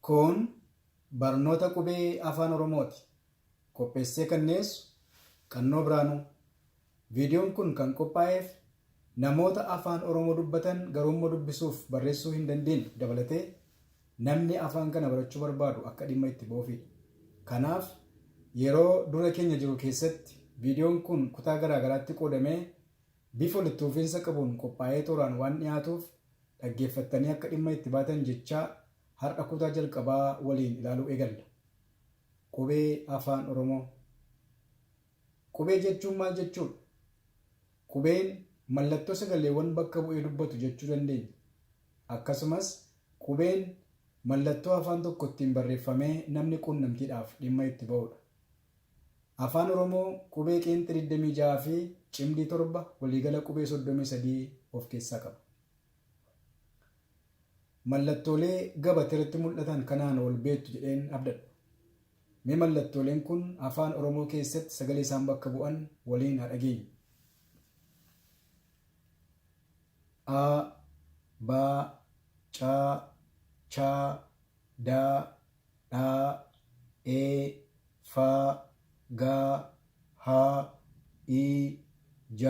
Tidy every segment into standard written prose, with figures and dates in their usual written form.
Kun barnoota qubee Afaan Oromooti. Qopheessee kan dhiyeessu Qannoo Biraanuu. Viidiyoon kun kan qophaa'eef namoota Afaan Oromoo dubbatan garuummoo dubbisuuf barreessuu hin dandeenye dabalatee namni afaan kana barachuu barbaadu akka dhimma itti ba'uufidha. Kanaaf yeroo dura keenya jiru keessatti viidiyoon kun kutaa garaagaraatti qoodamee bifa walitti fufiinsa qabuun qophaa'ee tooraan waan dhiyaatuuf dhaggeeffattanii akka dhimma itti baatan jechaa har'a kutaa jalqabaa waliin ilaaluu eegalla. Qubee Afaan Oromoo. Qubee jechuun maal jechuudha? Qubeen mallattoo sagaleewwan bakka bu'ee dubbatu jechuu dandeenya. Akkasumas qubeen mallattoo afaan tokko ittiin barreeffamee namni quunnamtiidhaaf dhimma itti ba'udha. Afaan Oromoo qubee qeenxee 26 fi cimdii 7 waliigala qubee 33 of keessaa qaba. Mallattoolee gabateerratti mul'atan kanaan wal beektu jedheen abdadha. Mee mallattooleen kun Afaan Oromoo keessatti sagalee isaan bakka bu'an waliin haa dhageenyu. A, B, C, Ch, D, Dh, E, F, G, H, I, J,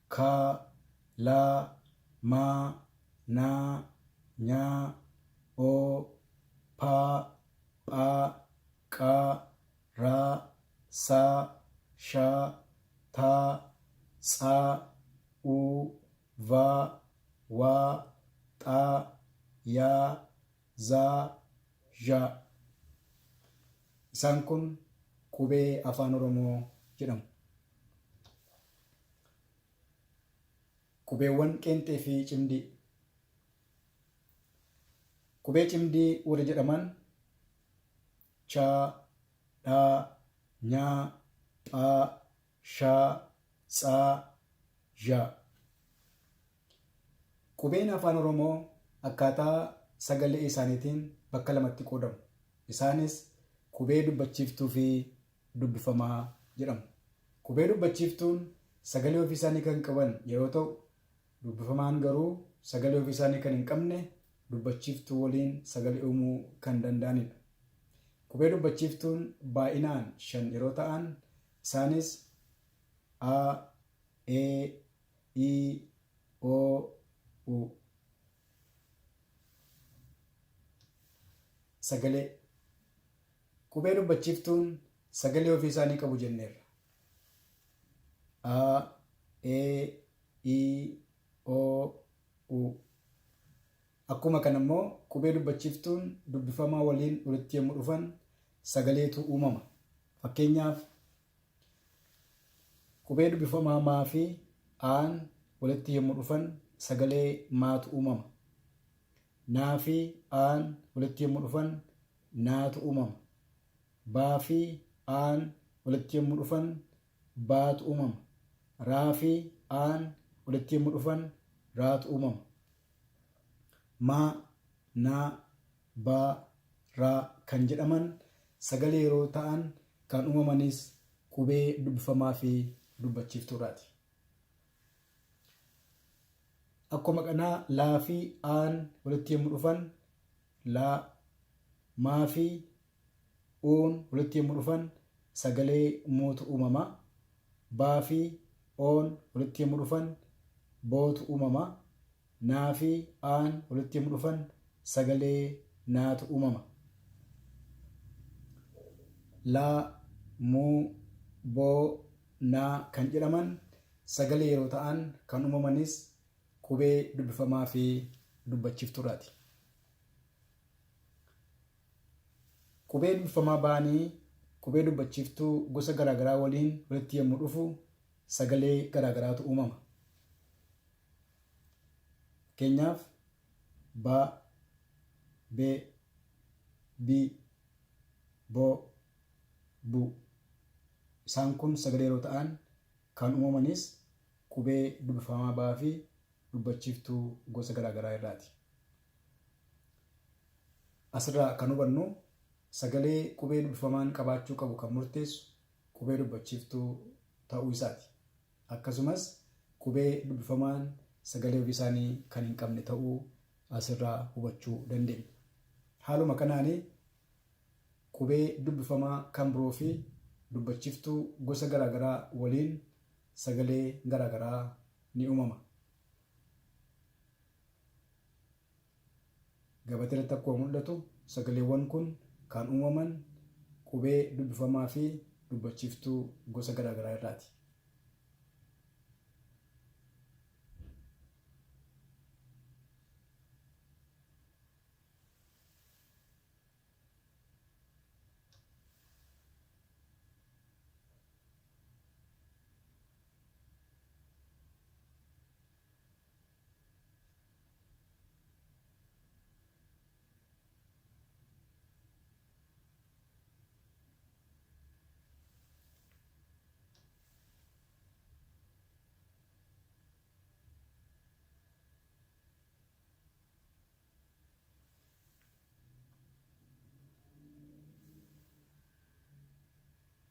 K, L, M, N, Ñ, O, P, Ph, Q, R, S, Sh, T, Ts, U, V, W, X, Y, Z, Zh. Isaan kun qubee Afaan Oromoo jedhamu. Qubeewwan qeenxee fi cimdii. Qubee cimdii warri jedhaman Ch, Dh, Ny, Ph, Sh, Ts, Zh. Qubeen Afaan Oromoo akkaataa sagalee isaaniitiin bakka lamatti qoodamu. Isaanis qubee dubbachiiftuu fi dubbifamaa jedhamu. Qubee dubbachiiftuun sagalee ofii isaanii kan qaban yeroo ta'u, dubbifamaan garuu sagalee ofii isaanii kan hin qabne dubbachiiftuu waliin sagalee uumuu kan danda'anidha. Qubee dubbachiiftuun baay'inaan 5 yeroo ta'an isaanis A, E, I, O, U. Sagalee. Qubee dubbachiiftuun sagalee ofii isaanii qabu jenneerra. A, E, I, O, U. Akkuma kana immoo qubee dubbachiiftuun dubbifamaa waliin walitti yommuu dhufan sagaleetu uumama. Fakkeenyaaf Qubee dubbifamaa maa fi aan walitti yommuu dhufan sagalee maatu uumama. Naa fi aan walitti yommuu dhufan naatu uumama. Baa fi aan walitti yommuu dhufan baatu uumama. Raa fi aan walitti yommuu dhufan raatu uumama. Maa, naa, baa, raa kan jedhaman sagalee yeroo ta'an kan uumamanis qubee dubbifamaa fi dubbachiiftuurraati. Akkuma kanaa laa fi aan walitti yommuu dhufan laa, maa fi uun walitti yommuu dhufan sagalee muutu uumama. Baa fi oon walitti yommuu dhufan bootu uumama. Naa fi aan walitti yommuu dhufan sagalee naatu uumama. Laa, muu, boo, naa kan jedhaman sagalee yeroo ta'an kan uumamanis qubee dubbifamaa fi dubbachiiftuurraati. Qubee dubbifamaa baanii qubee dubbachiiftuu gosa garaagaraa waliin walitti yommuu dhufu sagalee garaagaraatu uumama. Fakkeenyaaf ba, be, bi, bo, bu. Isaan kun sagalee yeroo ta'an kan uumamanis qubee dubbifamaa baa fi dubbachiiftuu gosa garaagaraa irraati. Asirraa kan hubannu sagalee qubee dubbifamaan qabaachuu qabu kan murteessu qubee dubbachiiftuu ta'uu isaati. Akkasumas qubee dubbifamaan sagalee ofii isaanii kan hin qabne ta'uu asirraa hubachuu dandeenya. Haaluma kanaan qubee dubbifamaa kan biroo fi dubbachiftuu gosa garaagaraa waliin sagalee garaagaraa ni uumama. Gabatee irratti akkuma mul'atu sagaleewwan kun kan uumaman qubee dubbifamaa fi dubbachiiftuu gosa garaagaraa irraati.